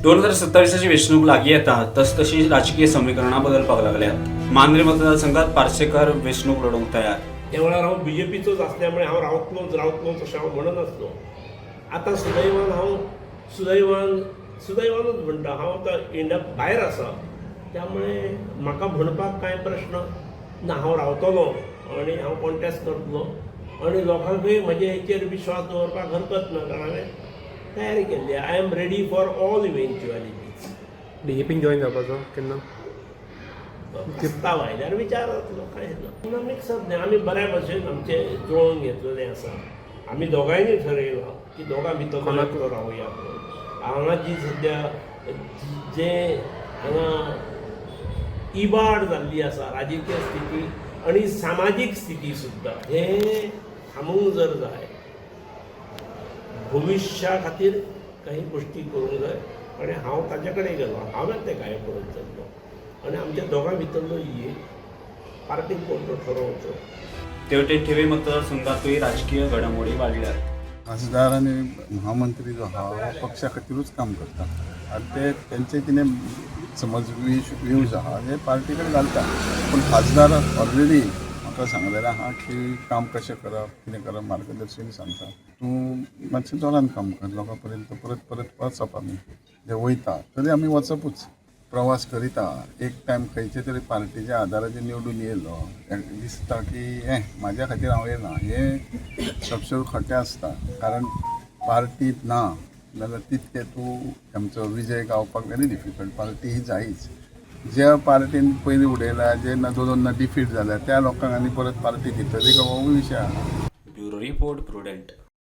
2027ची वेंचणूक लागीं येता तस तशी राजकीय समीकरणां बदलपाक लागल्यात. मांद्रे मतदारसंघात पार्सेकर वेंचणूक लडोवंक तयार. त्या वेळार हांव बीजेपीचोच आसल्या मुळे हांव रावतलोच रावतलोच अशें हांव म्हणनासलो. आतां सुदैवान हांव सुदैवान सुदैवानूच म्हणटा, हांव आतां इंडिया भायर आसा, त्यामुळे म्हाका म्हणपाक कांय प्रश्न ना. हांव रावतलो आनी हांव कॉन्टेस्ट करतलो आनी लोकांकूय म्हजे हेचेर विश्वास दवरपाक हरकत ना, कारण हांवें तयारी केल्ली. I am ready for all eventualities. बीजेपीन join जावपाचो केन्ना? प्रस्ताव आयल्यार विचार जातलो, कांय ना ना. मिक्सअप न्ही, आमी बऱ्या भशेन आमचें जुळोवन घेतलेलें आसा. आमी दोगांयनी ठरयलां की दोगां भितर कोणाक- रावया म्हणून. हांगा जी सद्या जे हांगा इबाड जाल्ली आसा राजकीय स्थिती आनी सामाजीक स्थिती सुद्दां, हें थांबोवंक जर जाय, भविश्या खातीर काही गोश्टी करूंक जाय आनी हांव ताजे कडेन गेलो, हांवें तें काय पळयत जाल्लो आनी आमच्या दोगां भितरलो एक पार्टीक कोण तो ठरोवचो. तेवटेन थिवी मतदारसंघातूय राजकीय घडामोडी वाडल्यात. खासदार आनी महामंत्री जो आहा हो पक्षा खातीरूच काम करता आनी ते तेंचे कितें समज व्यूज आहा ते पार्टी कडेन घालता, पूण खासदार ऑलरेडी म्हाका सांगलेलें आहा की काम कशें करप, कितें करप, मार्गदर्शन सांगता. तूं मातशें जोरान काम कर, लोकां पर्यंत परत परत वचप. आमी जे वयता तरी आमी वचपूच, प्रवास करीता. एक टायम खंयचे तरी पार्टीच्या आदाराचेर निवडून येयलो दिसता की हें म्हाज्या खातीर हांव येयला, हें सबसे खटें आसता, कारण पार्टीत ना जाल्यार तितकें तूं आमचो विजय गावपाक व्हेरी डिफिकल्ट. पार्टी ही जायच. ज्या पार्टीन पयलीं उडयला, जे ना दोन दोन डिफीट जाल्या, त्या लोकांक आनी परत पार्टी दितली काय, हो विशय आहा. Bureau report, Prudent.